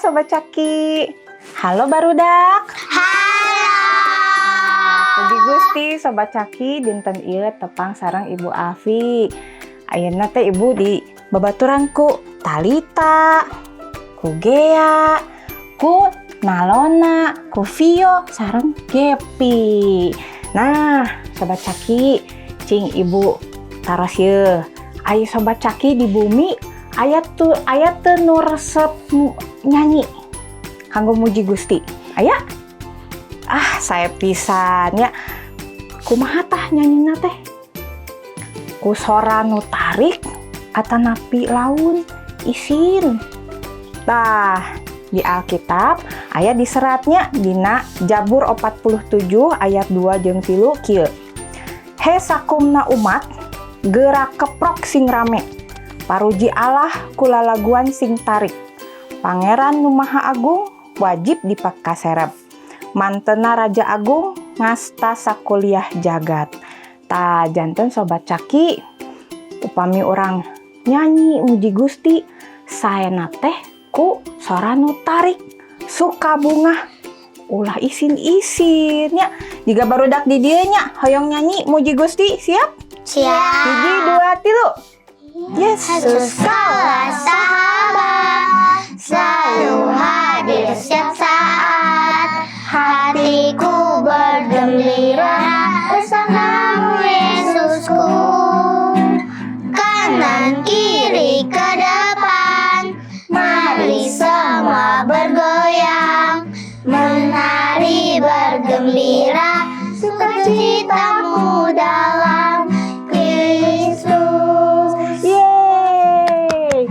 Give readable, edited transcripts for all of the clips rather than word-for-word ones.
Sobat Caki. Halo, barudak. Halo. Puji Gusti, Sobat Caki, dinten ieu tepang sareng Ibu Afi. Ayeuna teh Ibu dibabaturan ku Talita, ku Gea, ku Nalona, ku Vio, sareng Gepi. Nah, Sobat Caki, cing Ibu taros ye. Ayo, Sobat Caki, di bumi aya tuh, aya teu nu resep nyanyi kanggo muji Gusti? Aya? Ah, sae pisan ya. Kumaha tah nyanyina teh? Ku sora nu tarik atanapi laun isin? Tah, di Alkitab aya diseratnya dina Jabur 47 ayat 2 jeung 3 kieu. "He sakumna umat, gerak keprok sing rame. Paruji Allah ku lalaguan sing tarik. Pangeran nu Maha Agung wajib dipakaserep. Mantena Raja Agung ngasta sakuliah jagat." Tah, janten Sobat Caki, upami urang nyanyi muji Gusti, saena teh ku sora nu tarik, suka bungah, ulah isin-isin nya. Jika barudak di dieu nya hoyong nyanyi muji Gusti, siap? Siap. Hiji, dua, tilu. Yesus Yesus kaulah sahabat, selalu hadir setiap saat. Hatiku bergembira bersamamu, Yesusku. Kanan kiri ke depan, mari semua bergoyang, menari bergembira, sukacitamu dalam Kristus. Yeay.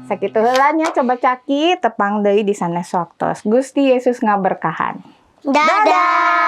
Sakitu heula nya, Sobat Caki, tepang deui di sanes waktos. Gusti Yesus ngaberkahan. Dadah.